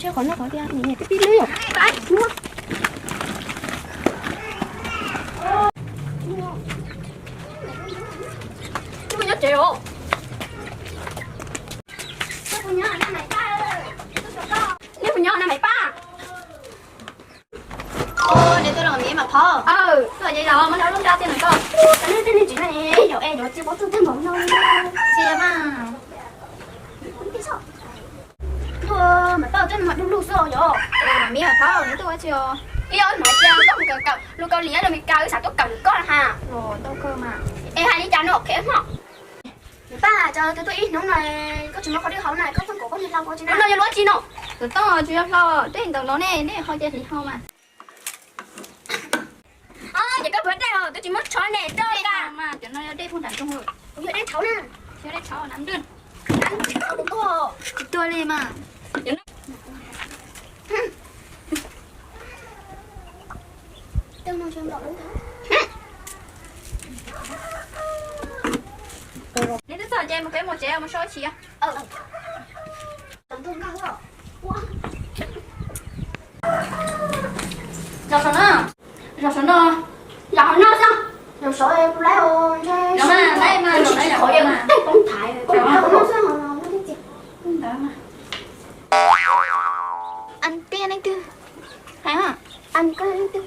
Qhov no qhov tias nws pib pib lwb yom. Neb puas nyob na Maiv Paj? Neb tuaj los me mas phauj. Tuaj ces yog muab nrog lub nrab tiag na koj. Neb tej neeg tsis yog e, yog e yuav tsis paub tuaj tag npaum no. Tsis yog mas. Tuaj mas tau tej mas du lug xwb os yom. Mas me mas phauj, neb tuaj ua tsi os? Ib ob hmos cia koj mus kawm lus Kaus Lim los Meskas wb xav tuaj kawm koj ha. Es hais li cas no qhia hmo. Npaj, cas tus tuaj ib hnub no koj tsis muaj qhov twg haus na, koj txooj kom koj niag hlau ua tsi na? No yog lub tsi no? Tus txooj tsis yog hlau, tej ntawm no ne, nej ho cia li haus mas. Ces koj puas dej os, twb tsis muab tshov ne, rau ka mas. Cov no yog dej pug nram nroog. Kuv yog dej tshauv na. Yog dej tshauv na. Tsis tuaj li mas. Neb twb txog ces mus peb mus tsev mus so tsis. Zaum saum no, zaum saum no, zaum saum no xwb, zaum saum kuv laiv os, ntshe zaum no mas tej poob thaiv, koj laiv no xwb os, muaj tej tias. Ntawd mas. An koj yog leej twg? Hais, an koj yog leej twg?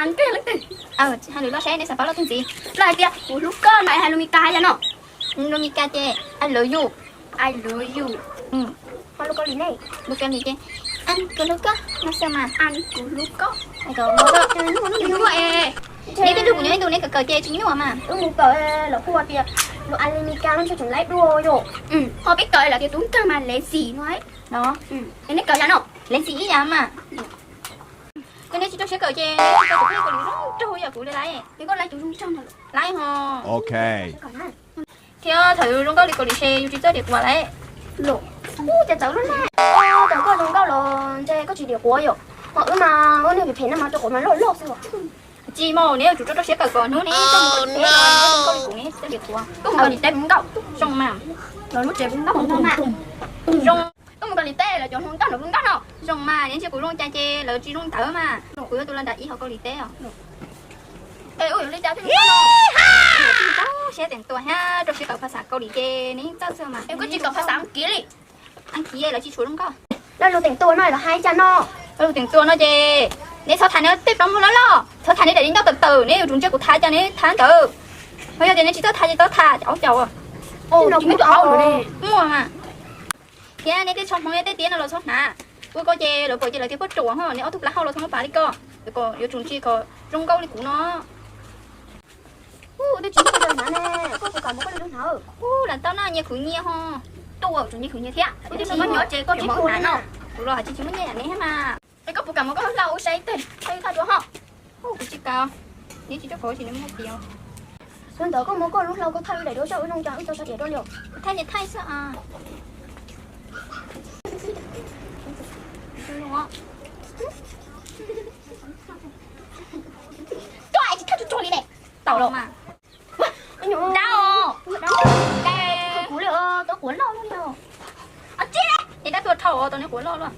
An koj yog leej twg? Hais lus loj saib neb xav paub loj tug ntxiv. Los hais tias kuv hlub koj mas hais lus Meskas hais yam no. Lus Meskas ces I love you. I love you. Ho lus Kaus Lim ne? Lus Kaus Lim ces an kuv hlub koj no xwb mas. An kuv hlub koj. Neb twb nrug kuv nyob ib ntus neb kawm kawm ces tsis nyuaj mas. Wb mus kawm lawv kuj tias lus Amelikas no ntshe tseem laib dua yom. Ho peb kawm lawv tias tus kawg mas lazy no. No. Neb kawm yam no? Lazy ib yam mas. Ces neb tsis rau siab kawm ces neb tsis tau tus phooj ywg Kaus Lim zoo nraug yam kuv li laiv. Ces koj laib tus zoo nraug no lawm. Laib ho. Thiab thaum yus zoo nkauj li Kaus Lim ces yus tsis txawj diam quav laiv. Los, ub, cas txawv lub na. Thaum koj zoo nkauj los ntshe koj tsis diam quav yom. Ho wb mas wb niag phem phem no mas rau quav mas loj loj xwb os. Tsis mas neb yuav tsum rau rau siab kawm kom hnub neb txawj mus Kaus Lim teb los zoo nkauj li kuv neb txawj diam quav. Koj mus Kaus Lim teb zoo nkauj, zoo mas. Los lub tsev zoo nkauj, zoo mas. Zoo. Koj mus Kaus Lim teb lawv cov hluas nkauj no zoo nkauj no. Zoo mas, neb ntsia kuv zoo cas ces lawv tsis zoo ntawd mas. Kuv yog tus los nram ib hauv Kaus Lim teb os. Es ub, yuav li cas thiaj li zoo nkauj no? Tsis tau siab teem tua thiab rau siab kawm phas xas Kaus Lim ces neb yeej txawj xwb mas. Es koj tsis kawm phas xas Askiv li? Askiv lawv tsis tshua zoo nkauj. Lawv lus teem tua no lawv hais cas no? Lawv lus teem tua no ces neb txhob tham neb tej plaub muag loj loj, txhob tham neb daim di ncauj tawm tawm, neb yuav tsum ntsia kuv tham cas neb tham ntawd. Ho yog tias neb tsis txawj tham ces txhob tham, cav cav. Muaj mas. Thiab neb tej tsho hmoov neb tej tiab no los txhob hnav. Ua koj ces lawv pom ces lawv tias puab ruam ho, neb ob tug plab hau los txhob muab pav li koj. Kom yuav tsum ntsia kom zoo nkauj li kuv no. Ub, twb tsis muaj cov hnav ne, koj puas kam muab koj li lub hnav? Ub, lam tau no nyias khwv nyias ho. Tuaj tseem nyias khwv nyias thiab. Ub, twb tsis muaj nyob ces koj tsis muaj hnav no. Kuv los hais tsis tsis muaj nyiaj yam neb thiab mas. Es koj puas kam muab koj lub hlau ua saib teg, thaij thaj duab ho? Ub, kuv tsis kam. Neb tsis rau qhov tsis neb muaj tias. Xyov ntawd koj muab koj lub hlau koj thaij ua daim duab saib ua zoo cas wb tau sab diam rau li os. Thaij ces thaij xwb as. Tuaj es tsis thaij tsuag tsuag li ne. Tau los mas. Dab os. Kuv li os, tau quav loj luaj li os. Tsis, es dab tuaj dhau os, tau neb quav loj luaj.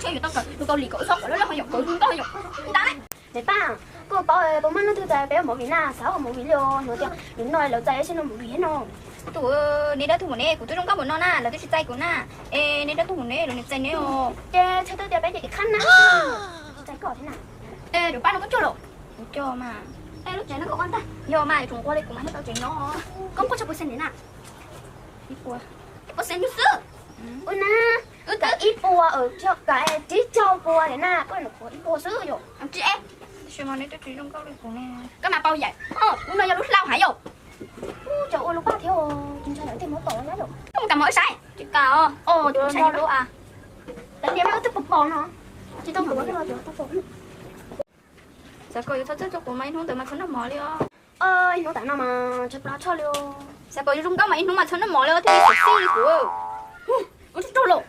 Tsis, yuav tau kawm lus Kaus Lim kom wb txhob quav loj loj yom, kawm zoo nkauj yom. Dab na. Niam Paj, koj paub puas muaj leej twg txais peb ua movie na, xav ua movie li os, no tias lwm no lawv txais ua si no movie no. Tus, neb dab tuag mus ne, kuv twb zoo nkauj mus no na, lawv twb tsis txais kuv na. Es neb dab tuag mus ne, lawv niam txais neb os. Ces txhais tau tias peb ces khib khab na, tsis txais koj thiab na. Es lub paj no koj cog los? Kuv cog mas. Es lub tsev no koj ua ntag? Yog mas, yuav tsum ua li kuv mas thiaj tau tsev nyob. Koj muaj tsawg puas xees na? Ib puas. Ib puas xees xwb. Ua na, wb tau ib puas, tsis yog kav, tsib caug puas thiab na, koj los qhuav ib puas xwb yom. Tsis, tab sis mas neb twb tsis zoo nkauj li kuv ne. Koj mas pau yam, no yog lub hlau hais yom. Ub, cov ua lub paj thiab, tsis ntshai lawv tej muab tom yom. Koj mus kam mov wb saib. Tsis kam os. Os, tsis ntshai lub a. Tam sim no wb twb pom pom no. Tsis tau pom. Xav kom yus txhob txawj txog quav mas ib hnub ntawd mas txhob noj mov li os. Ib hnub tam no mas ntshe plab tshaj li os. Xav kom yus zoo nkauj mas ib hnub mas txhob noj mov li os, thiaj li xiam xij li kuv. Ua tsuj tsuag los.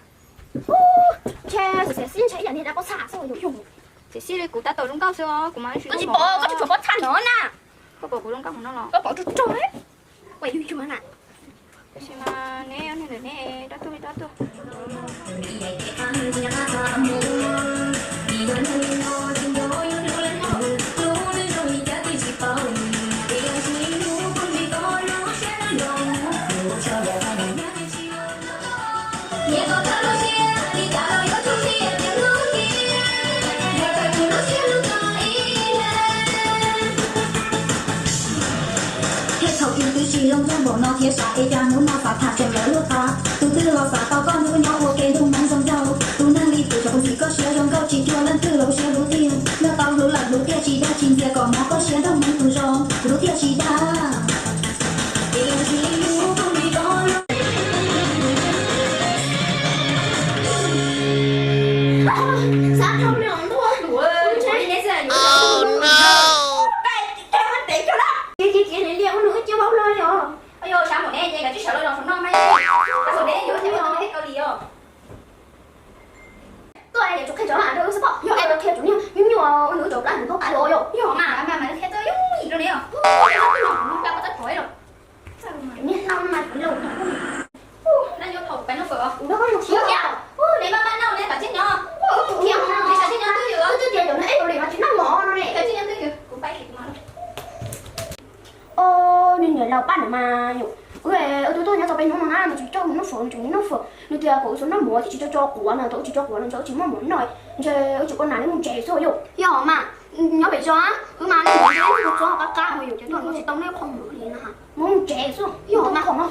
Ntshe xiam xij ntshe ib yam li dab pob txha xwb. Xiam xij li kuv tab tom zoo nkauj xwb os, kuv mas tsis pom, koj tsis tshua pob txha no na. Koj pom kuv zoo nkauj mus no los? Koj pom tsuj tsuag, ua yuag yuag na. Tab sis mas neb ob niag ntawm neb dob tuaj li dob tuaj. Thiab thaum ub twb tsis zoo nkauj npaum no thiab sav es cas hnub no xav tham tseem lawv luag qab. Tus twg los xav tau koj hnub nyob ua ke ntuj hmoob zoo nraug. Tus neeg li kuv cov khuv xim koj siab zoo nkauj tsis cuag leej twg los kuv siab hlub tiag. Noj tau hlub lawm hlub tiag tsis dag tsis ntxias kom hmov koj siab nraug hmoob tus zoo hlub tiag tsis dag. Xav dhau li os ntuj, neb xwb yuav ua nws ib ce vau hlo li os. Yog xav mus neb ces kav tsij sawv los los saum no mas, tab sis neb yuav ua neb kaus lim os. Tuaj es tsum qhia cov mas rau wb xwb pom, yog es qhia tsum niag nyuaj nyuaj ua nws cov plab nws tau tas los yom. Yog mas mas mas qhia tau yooj yim rau neb os. Niag hlau no mas kuv laus. Neb yuav thaum pais noj fawm os. Neb maj maj noj neb kav tsij nyob. Neb kav tsij nyob twj ywm os. Twb tias cov noj ib kaus lim mas tsis noj mov no ne. Kav tsij nyob twj ywm, kuv pais. Os, niag niam laus paj no mas yom, wb wb tuaj nyob tau peb hnub no na, nws tsis coj nws noj fawm, nws tseem nyiam noj fawm. Nws tias kom wb txhob noj mov thiab tsis tau tso quav no, thaum wb tsis tso quav no ntshe wb tsis poj niam li mus tsev xwb yom. Yog mas, nyob pem zos wb mas nws txob qab qab yom, ces tuaj no tsis tau neb qhov muag li na. Mus tsev xwb, yog mas qhov no.